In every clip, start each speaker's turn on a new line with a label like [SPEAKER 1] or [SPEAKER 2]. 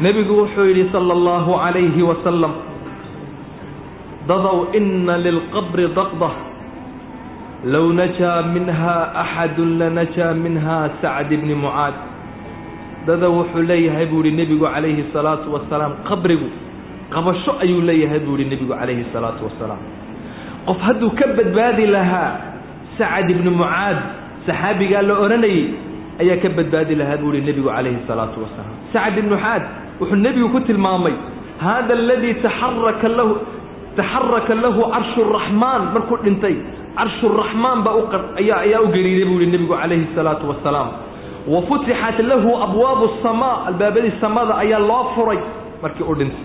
[SPEAKER 1] Nebigu wuxuu yidhi sala allahu calayhi wasalam: "Dadow, ina lilqabri daqda, low najaa minha axadun lanajaa minha Sacd ibni Mucaad." Dadow, wuxuu leeyahay, buu yihi nebigu calayhi salaatu wasalaam, qabrigu qabasho ayuu leeyahay, buu yihi nebigu calayhi salaatu wasalaam. Qof hadduu ka badbaadi lahaa, Sacad ibni Mucaad, saxaabigaa la odhanayay, ayaa ka badbaadi lahaa, buu yihi nebigu calayhi salaatu wasalaam. Sacad ibnu Mucaad wuxuu nebigu ku tilmaamay hada aladii taxaraka lahu carshu raxmaan. Markuu dhintay, carshu raxmaan baa ayaa u gariiray, buu yihi nebigu calayhi salaatu wasalaam. Wa futixat lahu abwaabu asamaa, albaabadii samada ayaa loo furay markii uu dhintay.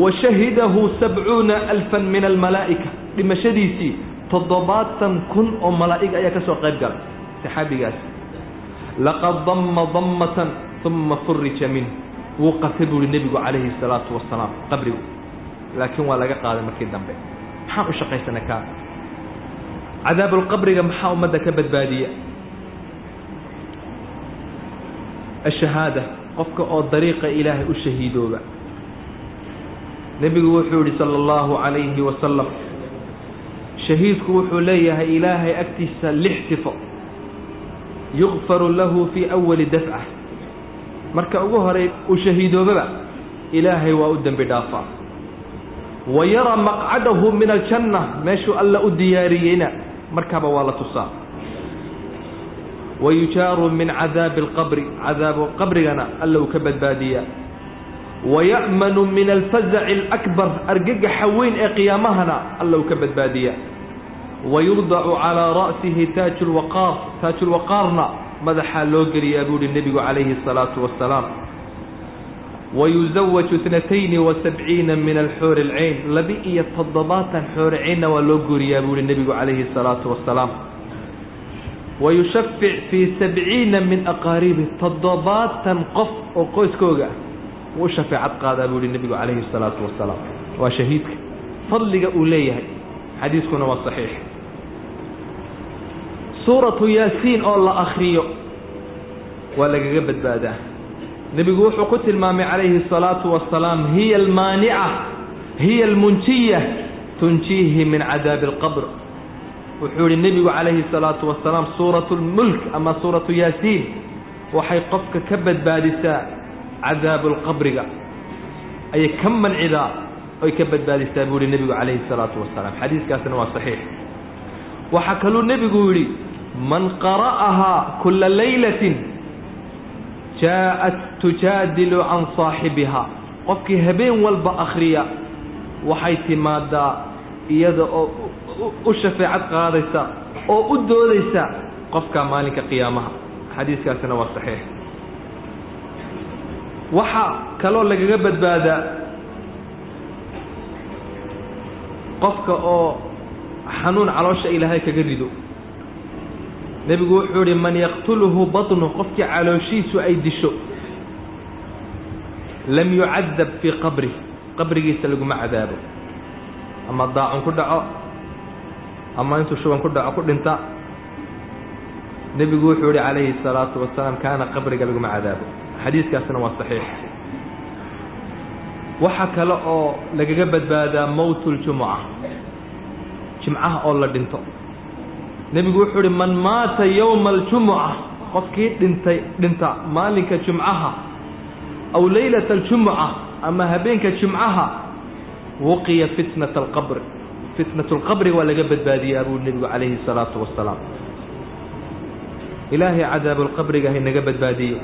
[SPEAKER 1] Wa shahidahu 70,000 min almalaa'ika, dhimashadiisii 70,000 oo malaa'ig ayaa ka soo qayb galay saxaabigaasi. Laqad damma dammatan uma furija minh, wuu qatay, buu yihi nebigu calayhi salaatu wasalaam, qabrigu, laakiin waa laga qaaday markii dambe. Maxaan u shaqaysana kaa cadaabulqabriga? Maxaa ummadda ka badbaadiya? Ashahaada, qofka oo dariiqa Ilaahay u shahiidooba. Nebigu wuxuu yihi sala allahu calayhi wasalam: shahiidku wuxuu leeyahay Ilaahay agtiisa lix sifo. Yukfaru lahu fii awali dafca, marka ugu horay uu shahiidoobaba Ilaahay waa u dembi dhaafaa. Wa yara maqcadahu min aljanna, meeshuu Alla u diyaariyeyna markaaba waa la tusaa. Wayujaaru min cadaabi alqabri, cadaabu qabrigana Alla uu ka badbaadiyaa. Waya'manu min alfazaci alakbar, argagaxa weyn ee qiyaamahana Alla uu ka badbaadiyaa. Wayudacu calaa ra'sihi taaju lwaqaar, taajulwaqaarna madaxaa loo geliyaa, buu uhi nebigu calayhi الsalaatu wasalaam. Wayuzawaju 72 min alxuuri alcayn, 72 xuuri caynna waa loo guuriyaa, buu uhi nebigu calayhi الsalaatu wasalaam. Wayushafic fii 70 min aqaaribi, 70 qof oo qoyskooga ah wuu u shafeecad qaadaa, buu uhi nebigu calayhi الsalaatu wasalaam. Waa shahiidka fadliga uu leeyahay. Xadiiskuna waa saxiix. Suuratu Yaasiin oo la akriyo waa lagaga badbaadaa. Nebigu wuxuu ku tilmaamay calayhi الsalaatu wasalaam: hiya almaanica, hiya almunjiya, tunjiihi min cadaabi اlqabr. Wuxuu yihi nebigu calayhi الsalaatu wasalaam: suuratu اlmulk ama suuratu Yaasiin waxay qofka ka badbaadisaa cadaabulqabriga, ayay ka mancidaa oy ka badbaadisaa, buu yihi nebigu calayhi الsalaatu wasalaam. Xadiiskaasina waa saxiix. Waxaa kaluu nebigu yidhi: man qara'ahaa kula laylatin jaa'at tujaadilu can saaxibiha. Qofkii habeen walba akhriya, waxay timaadaa iyada oo u shafeecad qaadaysa oo u doodaysa qofka maalinka qiyaamaha. Xadiiskaasina waa saxiix. Waxaa kaloo lagaga badbaadaa qofka oo xanuun caloosha Ilaahay kaga rido. Nebigu wuxuu yihi: man yaqtuluhu baطnu, qofkii calooshiisu ay disho, lam yucadab fii qabrih, qabrigiisa laguma cadaabo, ama daacun ku dhaco ama intuu shuban ku dhaco ku dhinta. Nebigu wuxuu yihi calayhi الsalaatu wasalaam: kaana qabriga laguma cadaabo. Xadiiskaasina waa saxiix. Waxaa kale oo lagaga badbaadaa mowt اljumuca, jimcaha oo la dhinto. Nebigu wuxuu uhi: man maata yowma aljumuca, qofkii dhintay, dhinta maalinka jumcaha, aw leylata aljumuca, ama habeenka jimcaha, wuqiya fitnata alqabr, fitnat lqabri waa laga badbaadiyaa, buu nebigu calayhi الsalaatu wasalaam. Ilaahay cadaabulqabriga haynaga badbaadiyo.